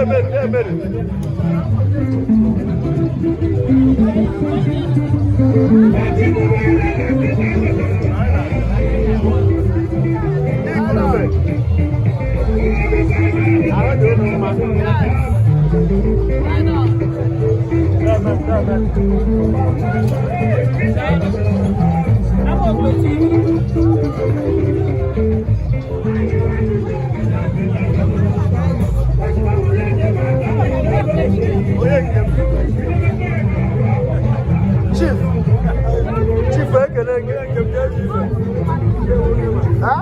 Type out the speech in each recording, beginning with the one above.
Demen, demen. Ahụ dị unu mma. Demen, demen. Onye nke m. Chief. Chief, ekele gị. Ha?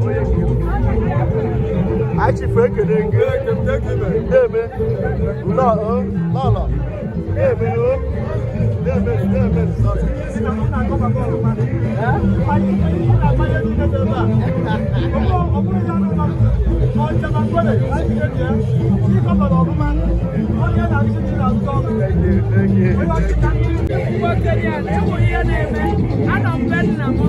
Onye nke m. Anyị chief, ekele gị. Deme. Nnọọ, o. Lọlọ. Deme, o. Deme, deme. Eh? Thank you, thank you. Nwoke dị ala, enweghị ihe na-eme. Anọ m be nna m.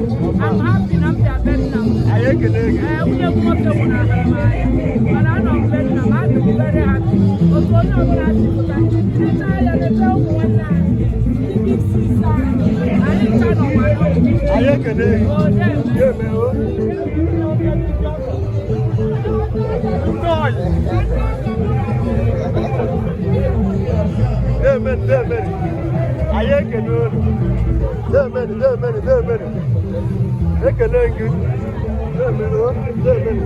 I'm happy na m bịa be nna m. Anyị ekele gị. Ee, nwunye m nwoke nwụnahụrụ m anya, mana anọ m be nna m, adị m very happy. Otu onye ọbụla si pụta, lechaa ya, lechaa ụmụ nwanne anyị, ndị big sis anyị, anyị ncha nọ nwayọọ. Anyị ekele gị. O, deme. Deme, o. Nnọọ. Demen, demen. Anyị ekele unu. Demen, demen, demen. Ekele gị. Demen, o. Demen.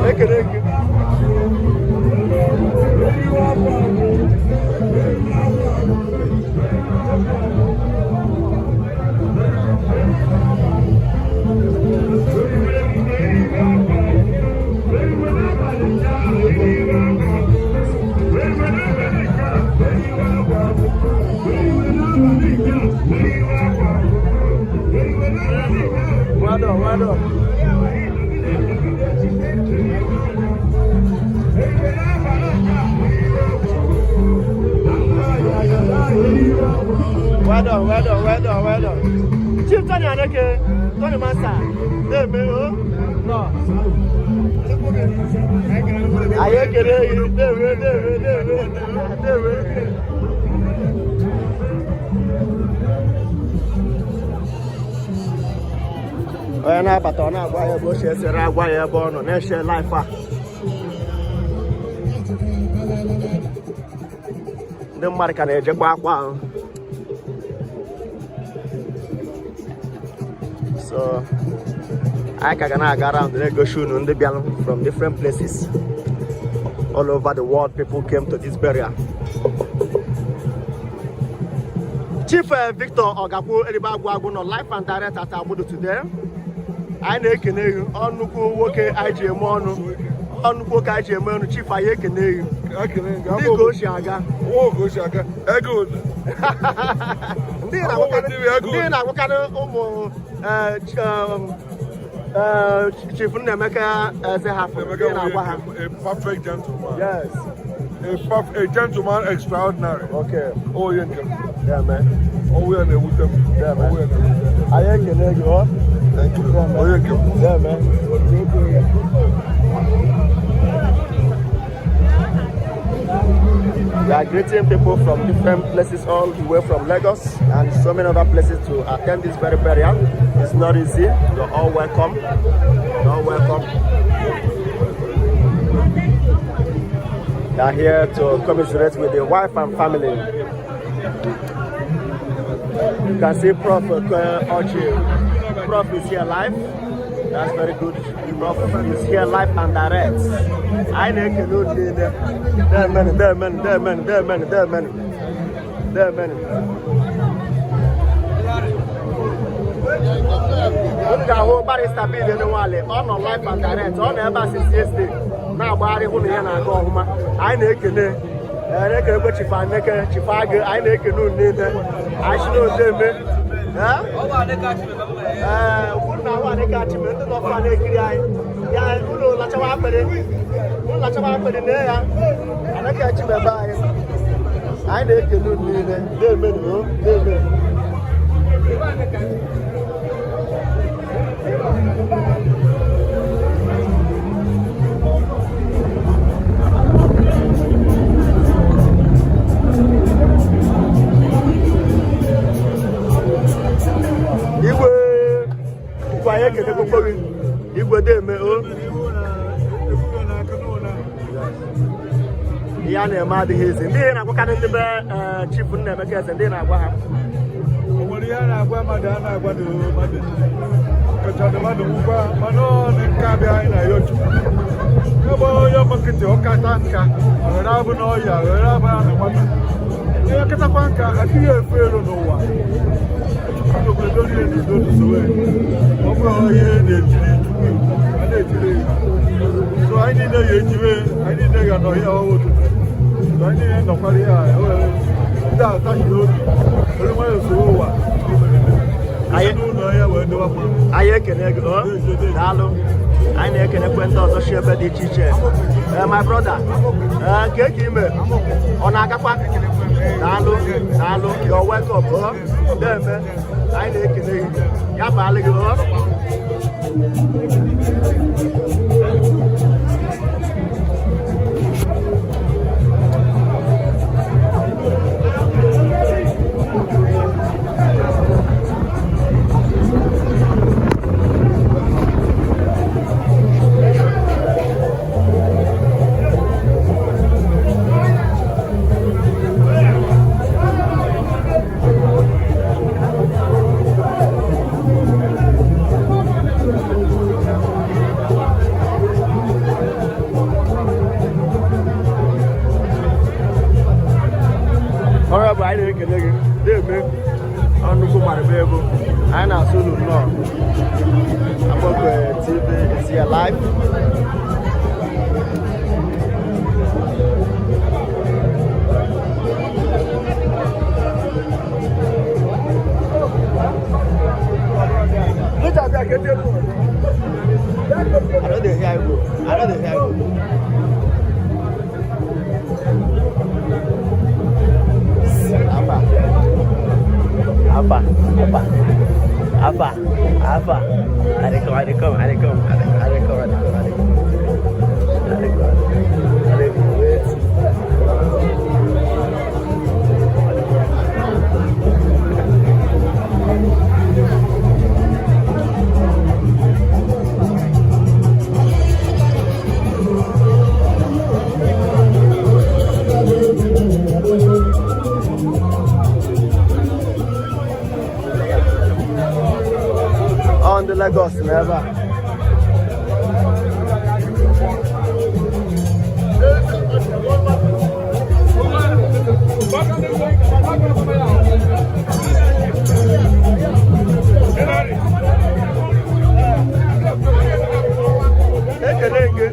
Ekele gị. Well done, well done. Well done, well done, well done, well done. Chief Tony Aneke, Tony Massa, Deme, o. No. Anyị ekele gị, deme, deme, deme, deme. Onye na-abata, ọ na-agwa ya ebe o si esere, agwa ya ebe ọ nọ na-eshe live a. Ndị mmadụ ka na-ejekwa akwa ahụ. So anyị ka ga na-aga round na-egosi unu ndị bịara from different places all over the world. People came to this burial. Chief Victor Ogakwu Eribe Agwụ Agwụ nọ live and direct at Agbudu today. Anyị na-ekene gị, nnukwu nwoke anyị ji eme ọnụ, nnukwu nwoke anyị ji eme ọnụ. Chief, anyị ekene gị. Ndị ka o si aga? Ego. Ndị na-agwakarị ụmụ Chief Nnaemeka Eze hafụ, ndị na-agwa ha. A perfect gentleman. Yes. A gentleman extraordinary. Okay. Oh, yeah, nke m. Yeah, man. Oh, yeah, na-ewute m. Yeah, man. Oh, yeah, na-ewute m. Anyị ekele gị, ọ. Thank you. Onye nke m. Yeah, man. We are greeting people from different places, all the way from Lagos and so many other places, to attend this very burial. It's not easy. You're all welcome. You're all welcome. They are here to commiserate with the wife and family. You can see Prof. Ochi. Prof is here live. That's very good. Prof is here live and direct. Anyị na-ekele unu niile. Demen, demen, demen, demen, demen. Demen. Unu ga-ahụ Barrister Bill Edenwale, ọ nọ live and direct, ọ nọ ebe a since yesterday na-agbagharị hụ na ihe na-aga ọhụma. Anyị na-ekele, na-ekelekwe Chief Aneke, Chief Agụ, anyị na-ekele unu niile. Anyị si n'otu eme. Eh? Ee, unu na-ahụ adịka achịme ndị nọkwa na-ekiri anyị. Ya unu lachawa akpịrị. Unu lachawa akpịrị na ya. Adịka achịme be anyị. Anyị na-ekele unu niile. Na-emenu, o, na-emenu. Igwe, igwe anyị ekenekwukwo gị. Igwe deme o. Ihe a na-eme adịghị ezi. Ndị na-agwakarị ndị be Chief Nnaemeka Eze, ndị na-agwa ha. O nwere ihe a na-agwa mmadụ a na-agwa mmadụ kachara mmadụ ngwa mana ọ dị nka bịa anyị na ya Chukwu ebe onye ọgbakịtị ọkata nka were abụ n'ọya were abụ na nwata ihe katakwa nka adịghị efu elu n'ụwa. Chukwu obodo niile n'udo n'usoro ọ bụrụ ihe na-ejiri Chukwu a na-ejiri so anyị niile ga-ejiwe anyị niile ga-anọ ihe ọhụụ ụtụtụ so anyị niile nọkwara ihe a ndị ataghị obi were nwayọọ soro ụwa Anyị n'ụlọ ya wee dọwa mma. Anyị ekene gị o, daalụ. Anyị na-ekenekwe ndị ọzọ si ebe dị iche iche. Ee, my brother, ee, ka eke ime ọ na-agakwa. Daalụ, daalụ, you're welcome o. Deme, anyị na-ekene gị. Ya baalụ gị o. Ọrụ bụ anyị na-ekele gị. Deme, nnukwu mmadụ ego. Anyị na-asụ unu nnọọ. Akpọkwe TV is here live. I no dey hear you. I no dey hear you. Afa. Afa. Afa. Afa. Afa. I dey come, I dey come, I dey come, I dey come, I dey come, I dey come. I dey come. I dey come. Wait. Ọ ndị Lagos na ebe a. Ekele gị.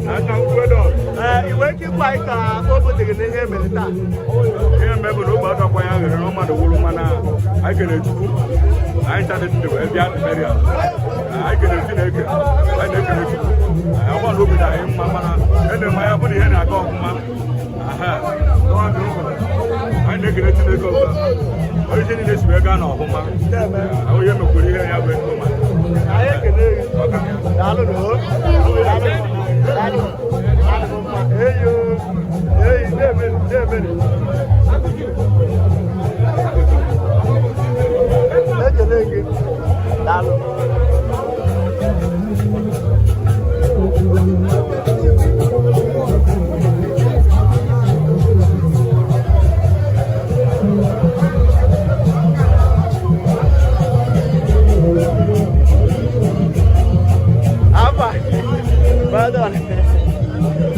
Ee, i nwere ike ịgwa anyị ka obi dị gị n'ihe mere taa? Ihe mbe bụ na ogbe adọkwa ya ghere na mmadụ wụrụ, mana anyị kere Chukwu anyị ncha dị ndụ wee bịa burial. Anyị kere Chineke, anyị na-ekele Chukwu. Ọgba na obi dị anyị mma, mana ene m anya bụ na ihe na-aga ọfụma. Aha, anyị na-ekele Chineke ọzọ onye ihe niile si wee gaa n'ọfụma, onye mekwuru ihe ya bụ ego ma. Anyị ekele gị. Daalụ nụ o. Daalụ. Daalụ. Daalụ mma. Eyo. Eyi, na-emeri, na-emeri. Ekele gị. Daalụ. Afa. Well done.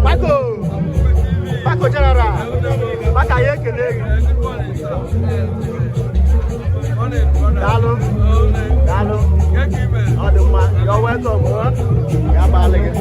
Paco. Paco General. Maka anyị ekele gị. Daalụ. Daalụ. Ọ dị mma. You're welcome. Huh? Ya baalụ gị.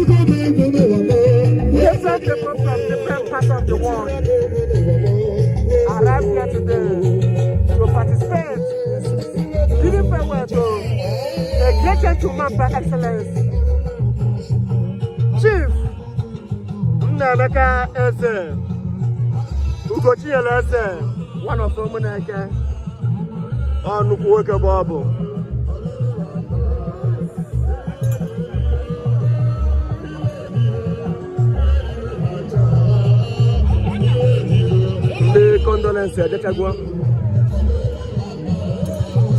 Different people from different parts of the world arrived here today to participate in giving farewell to a great gentleman by excellence, Chief Nnaemeka Eze, Ugochinyere Eze, one of Ụmụneke. Ọ nnukwu nwoke bụ ọ bụ. Ndị condolence ejechagwo,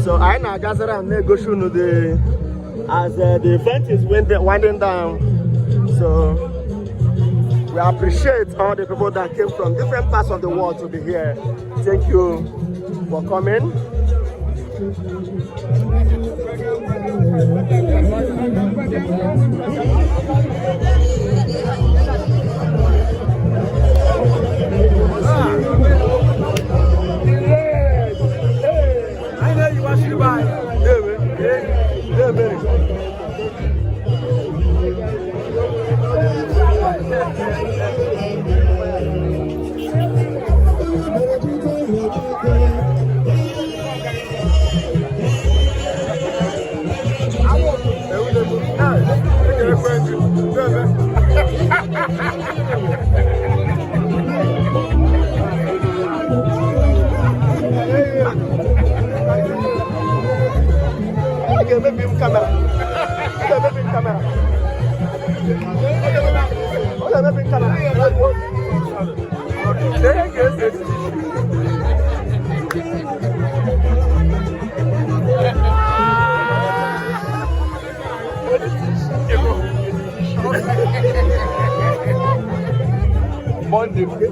so anyị na-agazara na-egosi unu the as the event is winding down. So we appreciate all the people that came from different parts of the world to be here. Thank you for coming. Ọ ga-emebi m camera. Ọ ga-emebi m camera. Ọ ga-emebi m camera. Ihe ga-ese echichi. Monday, Monday,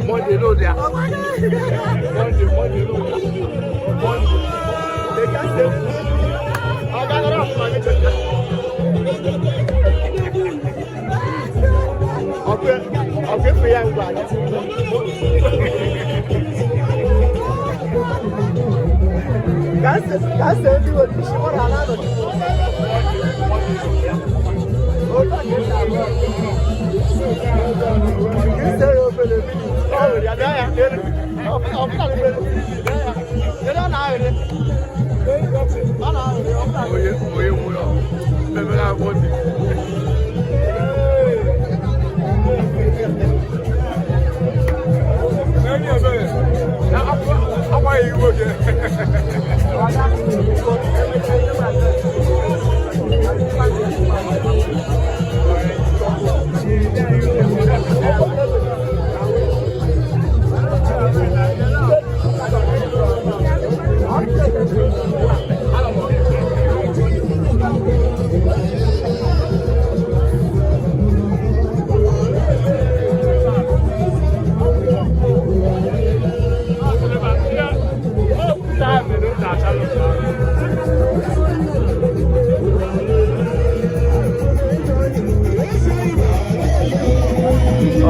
Monday, no there. Monday, Monday, no. Monday. They can't say. Ọ ga-agara ọfụma n'eche. Ọkụ efu ya ngwa. Ka ese ndị nwere isi ọ na-ala anọchi. Otu a ka esi arụ ọrụ. Ka ise ya obere mmiri. Ọ nwere ya bịa ya elu. Ọ pụtara obere mmiri bịa ya. Kedu ọ na-aghịrị? Ọ na-aghịrị, ọ pụtara. Oye, oye, nwụrụ. Mmemme na Monday. N'enyi ebere, na akwaghị iwe oge.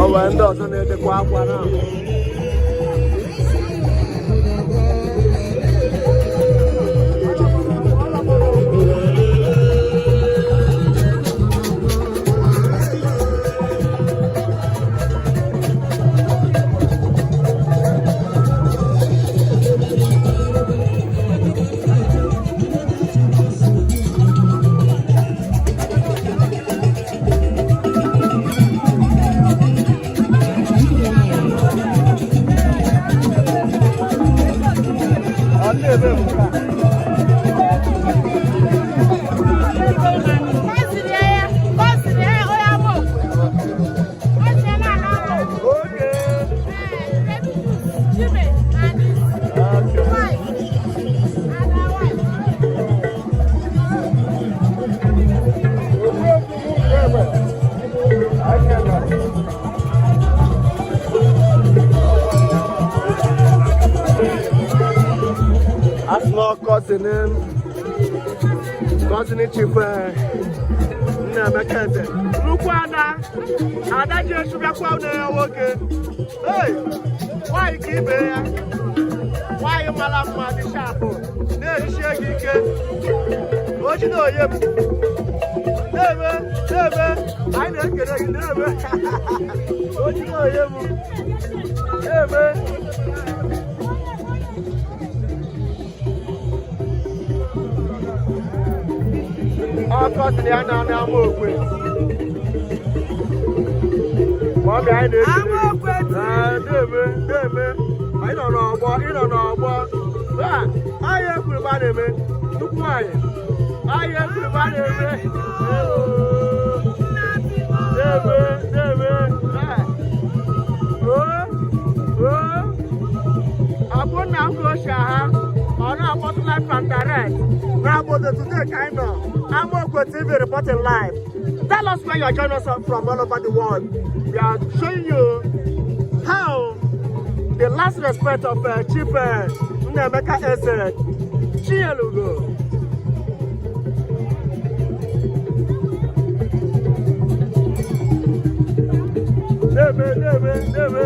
Ọ nwere ndị ọzọ na-edekwa akwa na ọ na-ebe m nke a. Cousin ya, onye ama o si na ala ama. Jimmy and his wife and her wife. Asị na cousin Chief Nnaemeka Eze, nnukwu ada, ada ji echu bịakwa na ya nwoke. Hey, nwaanyị ka ibe ya, nwaanyị mara mma, dị sharp, na-erisie gị ike. Ochi na onye m. Na-eme, na-eme, anyị na-ekele gị, na-eme. Ochi na onye m. Na-eme. Ọkọ sị na ya na-anụ ama okwe. Ma ọ bịa, anyị na-ekele gị. Amaokwe. Ee, na-eme, na-eme. Anyị nọ n'ọgbọ, ị nọ n'ọgbọ. Ah, anyị ekwuru ebe a na-eme. Nnukwu nwaanyị. Anyị ekwuru ebe a na-eme. Na-eme, na-eme. Ah. Oo, oo. Ọ bụrụ na m gosi ha, ọ na-akpọtụ live and direct. Na obodo today ka anyị nọ. Amaokwe TV reporting live. Tell us where you are joining us from all over the world. We are showing you how the last respect of Chief Nnaemeka Eze Chinyelugo. Na-eme, na-eme, na-eme.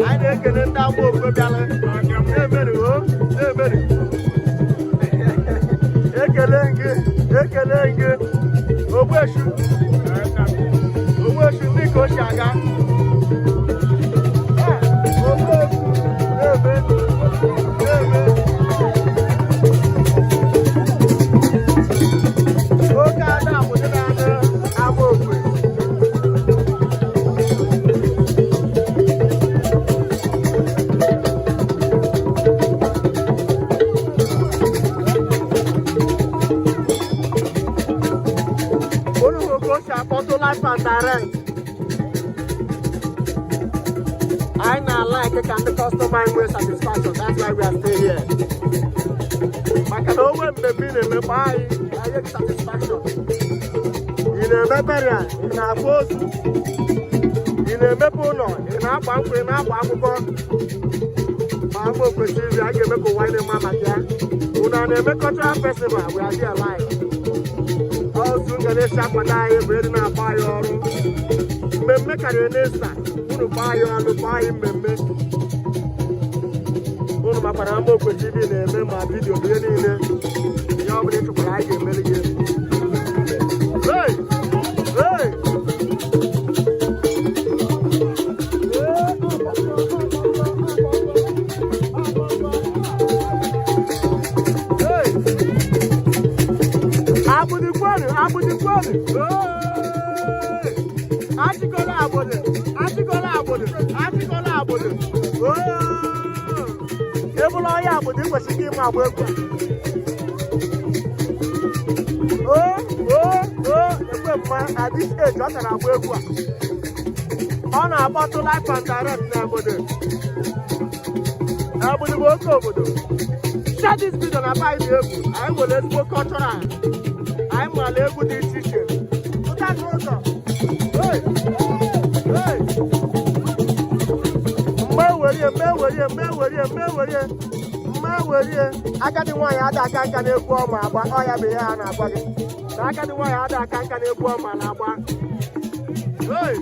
Anyị na-ekele ndị Amaokwe bịara. Na-emeri o, na-emeri. Ekele gị, ekele gị. Ogbueshi, Ogbueshi, ndị ka o si aga. Ogbueshi, na-eme, na-eme. Oke ada agbụdị na-adị Amaokwe. Unu hụrụ ka o si akpọtụ live and direct. Anyị na-alike ka ndị customer anyị nwee satisfaction. That's why we are still here. Maka na onwe mmemme ị na-eme, gbaa anyị, anyị gị satisfaction. Ị na-eme burial, ị na-akwa ozu, ị na-emepe ụlọ, ị na-agba nkwụ, ị na-agba akwụkwọ. Ma Amaokwe TV, a ga-eme ka ụwa niile ma maka ya. Unu a na-eme cultural festival, we are there live. Otu nga na-esi akwado anyị bụ ịdị na-agba anyị ọrụ. Mmemme karịrị n'Ista, unu gbaa anyị ọrụ, gbaa anyị mmemme. Unu makwara Amaokwe TV na-eme ma video bụ ihe niile. Ihe ọ bụla ị chọkwara, anyị ga-emeli gị. Hey! Hey! Hey! Agbụdị kwenu, agbụdị kwenu! Hey! Achịkọla agbụdị, achịkọla agbụdị, achịkọla agbụdị! Oh! Ebụla onye agbụdị, ị kwesịrị ịma agba egwu a. O o o, ekwe mma, at this age ọ ka na-agba egwu a. Ọ na-akpọtụ live and direct na obodo. Agbụdị bụ oke obodo. Share this video na be anyị dị egwu. Anyị nwere ezigbo cultural. Anyị maara egwu dị iche iche. Pụta n'ụzọ. Hey! Hey! Mgbe werie, mgbe werie, mgbe werie, mgbe werie, mgbe werie. Agadi nwaanyị ada aka nka na-egwu ọma agba. Ọ ya bụ ihe ha na-agwa gị. Na agadi nwaanyị ada aka nka na-egwu ọma na-agba. Hey!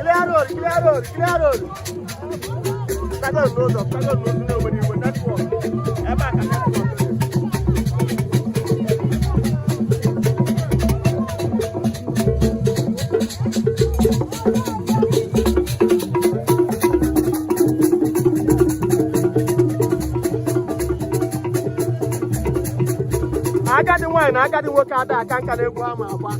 Clear road, clear road, clear road. Pụtago n'ụzọ, pụtago n'ụzọ n'obodo Igbo network. Ebe a ka network dị. Agadi nwaanyị na agadi nwoke ada aka nka na-egwu ama agba.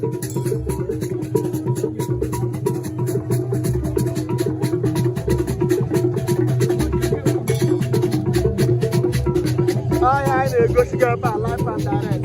Ọhịa anyị na-egosi gị ebe a live and direct.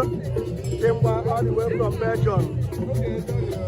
Dimgba all the way from Belgium.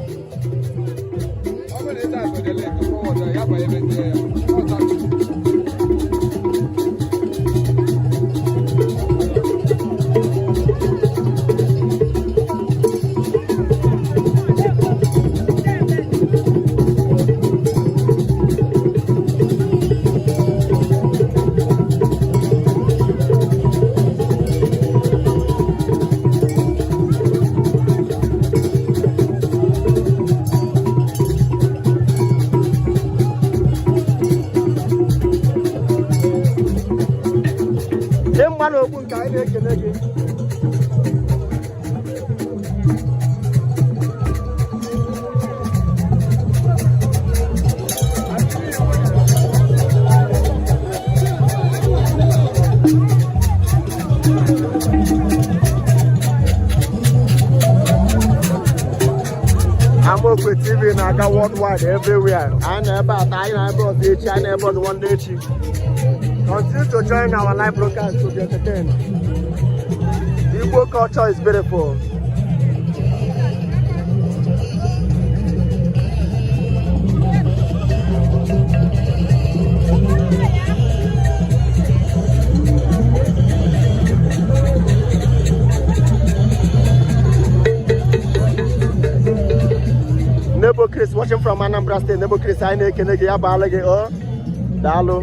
Dimgba na okpu nke anyị na-ekele gị. Amaokwe TV na-aga worldwide everywhere. Anyị na ebe atọ, anyị na ebe ọzọ echi, anyị na ebe ọzọ nwanne echi. Continue to join our live broadcast to be entertained. Igbo culture is beautiful. Nebo Chris watching from Anambra State. Nebo Chris, anyị na-ekene gị, ya baala gị, ọ daalụ.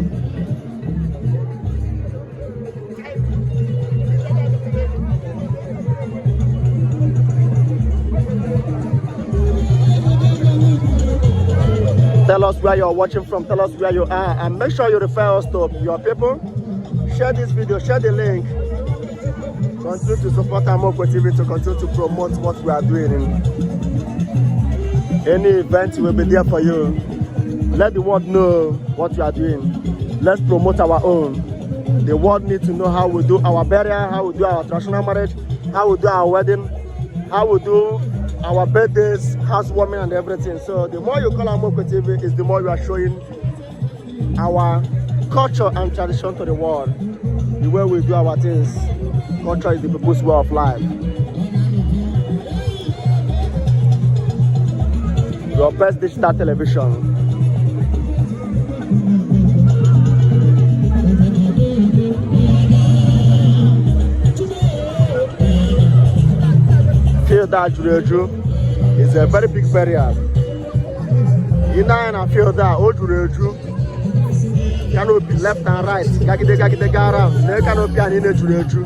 Tell us where you're watching from. Tell us where you are. And make sure you refer us to your people. Share this video. Share the link. Continue to support Amokwe TV to continue to promote what we are doing. Any event will be there for you. Let the world know what we are doing. Let's promote our own. The world needs to know how we do our burial, how we do our traditional marriage, how we do our wedding, how we do our birthdays, housewarming, and everything. So the more you call Amokwe TV, is the more you are showing our culture and tradition to the world. The way we do our things. Culture is the people's way of life. Your best digital television. Field a juru eju is a very big burial. Ị na-anya na field a, o juru eju. Canopy left and right, gagide gagide gaa round. Lee canopy a niile juru eju.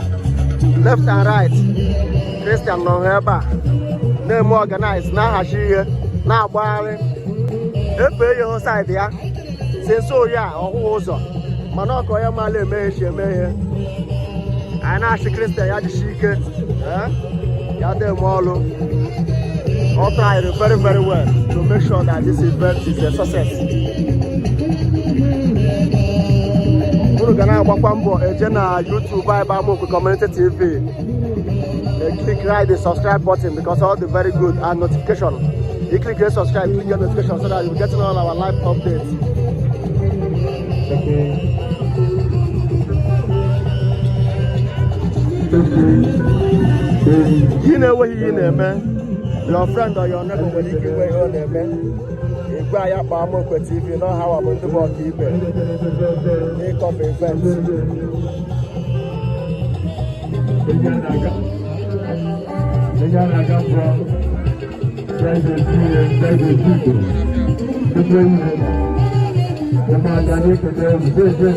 Left and right. Christian nọ ha ebe a na-eme organize, na-ahazi ihe, na-agbagharị efe ihe side ya si nso ori a ọhụụ ụzọ, mana ọkọ ya mala eme ihe si eme ihe. Anyị na-achị Christian ya jisie ike, eh? Ya dị eme ọlụ. Ọ tried very very well to make sure that this event is a success. Unu ga na-agbakwa mbọ eje na YouTube anyị bụ Amaokwe Community TV. They click right the subscribe button because all the very good and notification. You click the subscribe, click the notification so that you'll be getting all our live updates. Okay. Ị na-enweghị ihe ị na-eme, your friend or your neighbor nwere ike inwe ihe ọ na-eme. Igwe anyị akpa Amaokwe TV na ọha bụ ndị bụ ọkaibe n'ịcover event. Ega na-aga mbọ, President President Tupu ihe, ụmụaka na-ekele eze.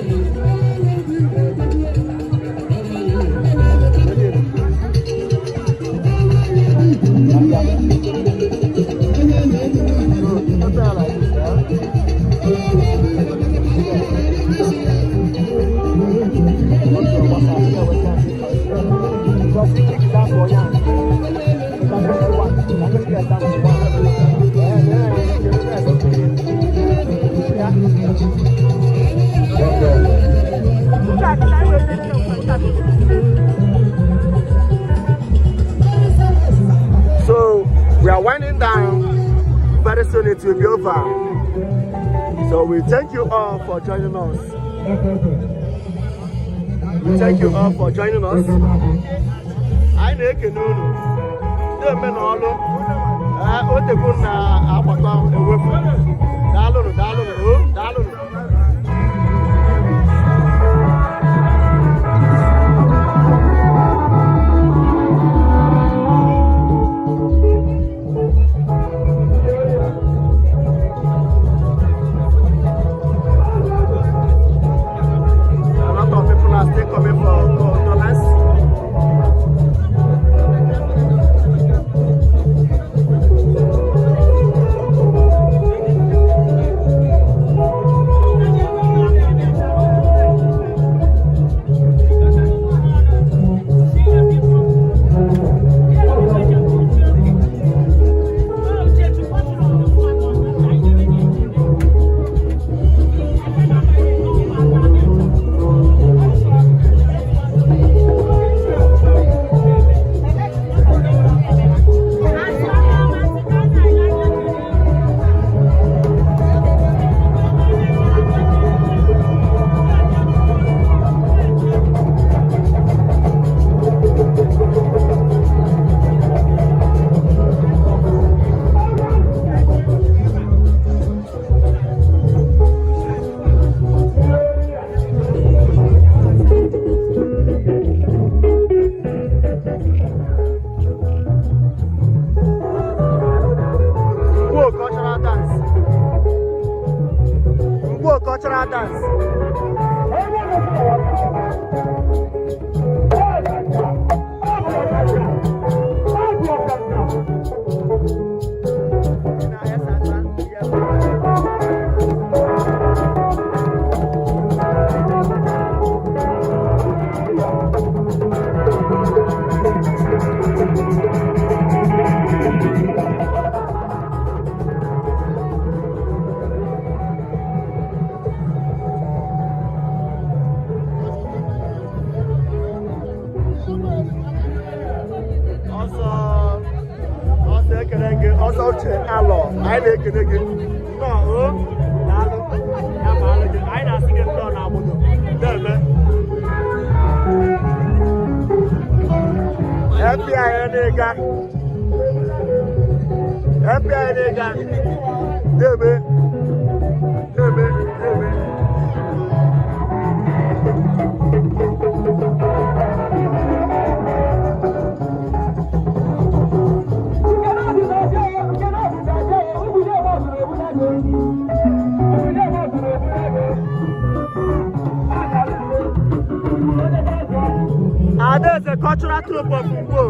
So, it's not like this, eh? Because you click that for ya. You can make it one. You can make it down to one. Yeah, yeah. So we are winding down. Very soon it will be over. So we thank you all for joining us. We thank you all for joining us. Anyị na-ekene unu. Ndị omenọlụ, ee, otegwu na-agbakọ ewepụ. Daalụnụ, daalụnụ, o, daalụnụ. A lot of people are still coming for condolence. Ngwo cultural dance. Ngwo cultural dance. Ọzọ ọzọ, ekele gị. Ọzọ Uche Alọ, anyị na-ekele gị. Nnọọ o, daalụ, ya maara gị. Anyị na-asị gị nnọọ na obodo na-eme FBI na-ega FBI na-ega debe debe debe. Adaeze Cultural Troupe of Ngwo.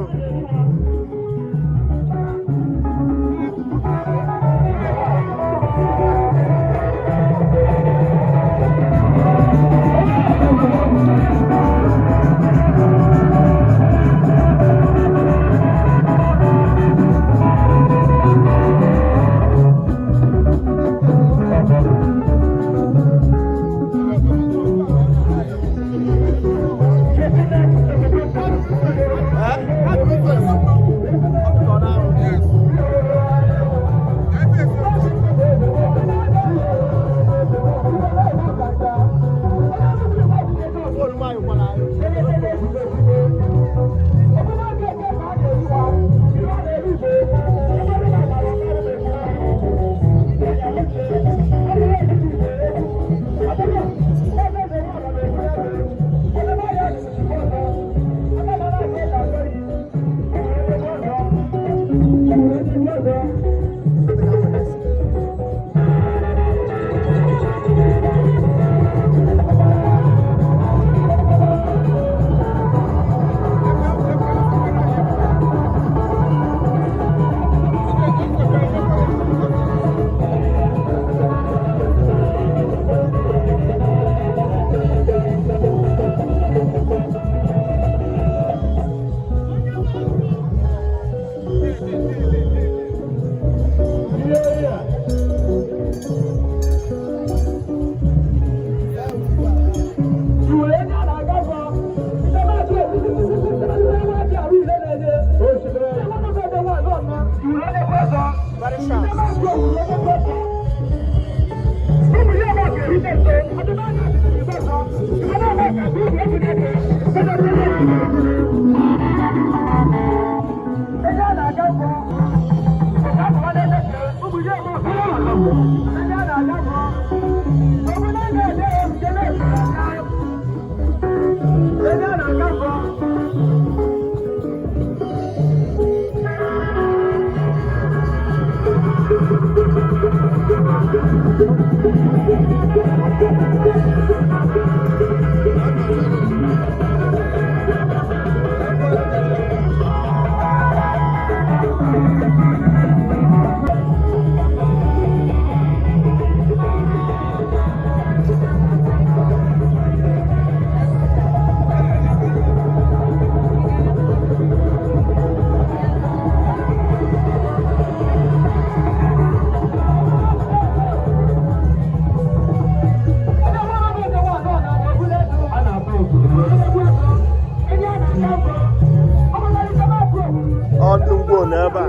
Ọdụ ngwo nọ ebe a.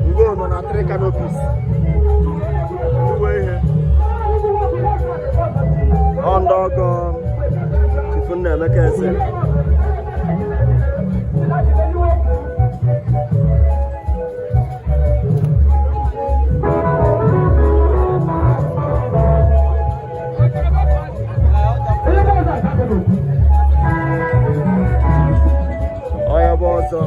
Ngwo nọ na three canopies. Uwe ihe. Ọ ndị ọgọ Chief Nnaemeka Eze. Onye bụ ọzọ.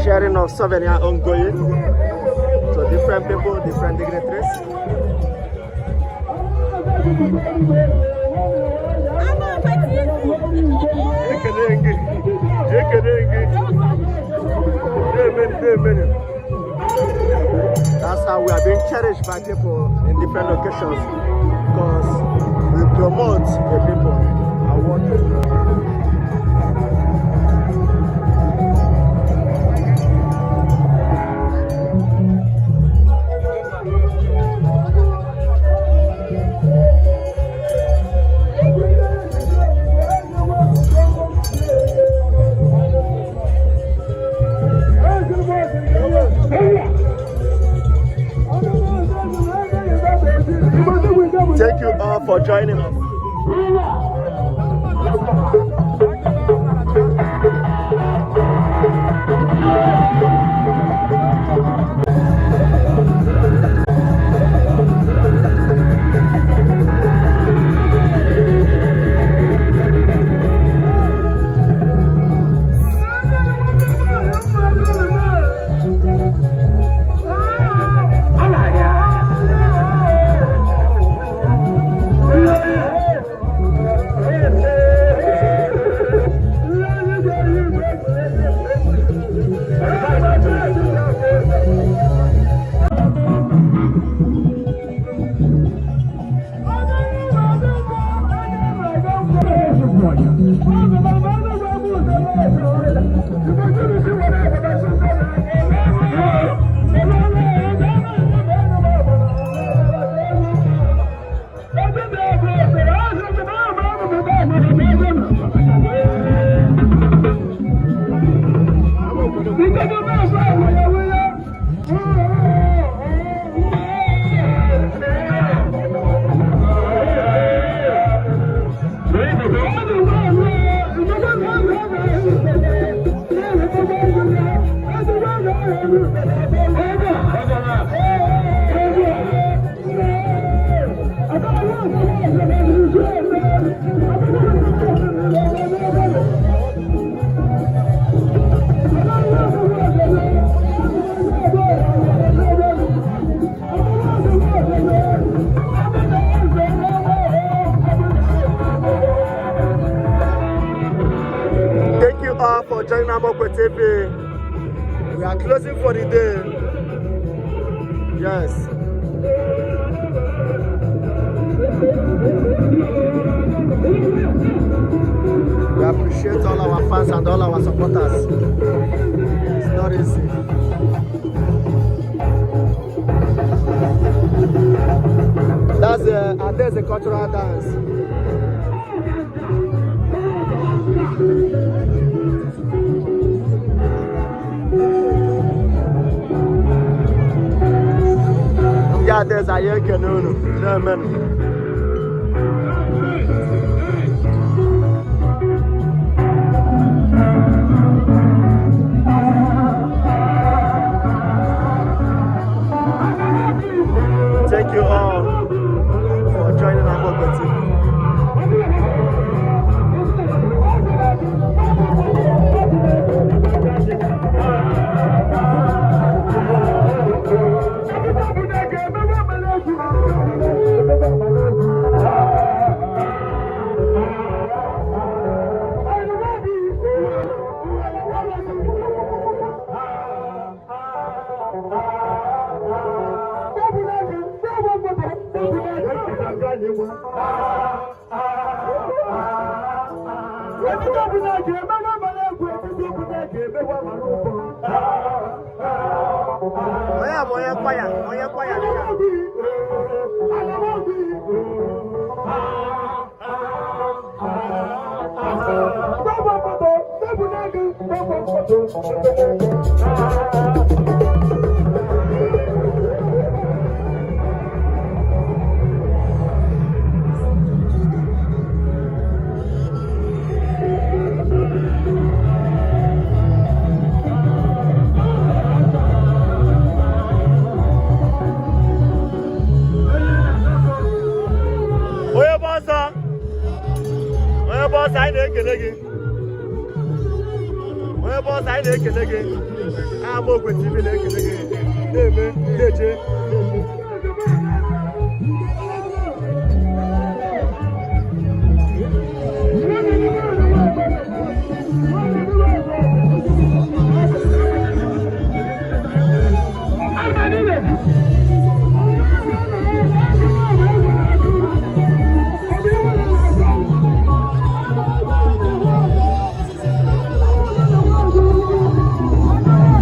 Sharing of souvenir ongoing to different people, different dignitaries. Ekele gị, ekele gị. Amen, amen. That's how we are being cherished by people in different locations because we promote the people and what we do. Thank you all for joining us. Thank you all for joining Amokwe TV. We are closing for the day. Yes. We appreciate all our fans and all our supporters. It's not easy. That's a, and there's a cultural dance. Ndị Adaeze, anyị ekene unu. Na-emenụ. Thank you all for joining Amokwe TV. Onye a bụ onye kwaya, onye kwaya dị ya. Ebe ọzọ anyị na-ekele gị. Amaokwe TV na-ekele gị. Na-eme, na-eje.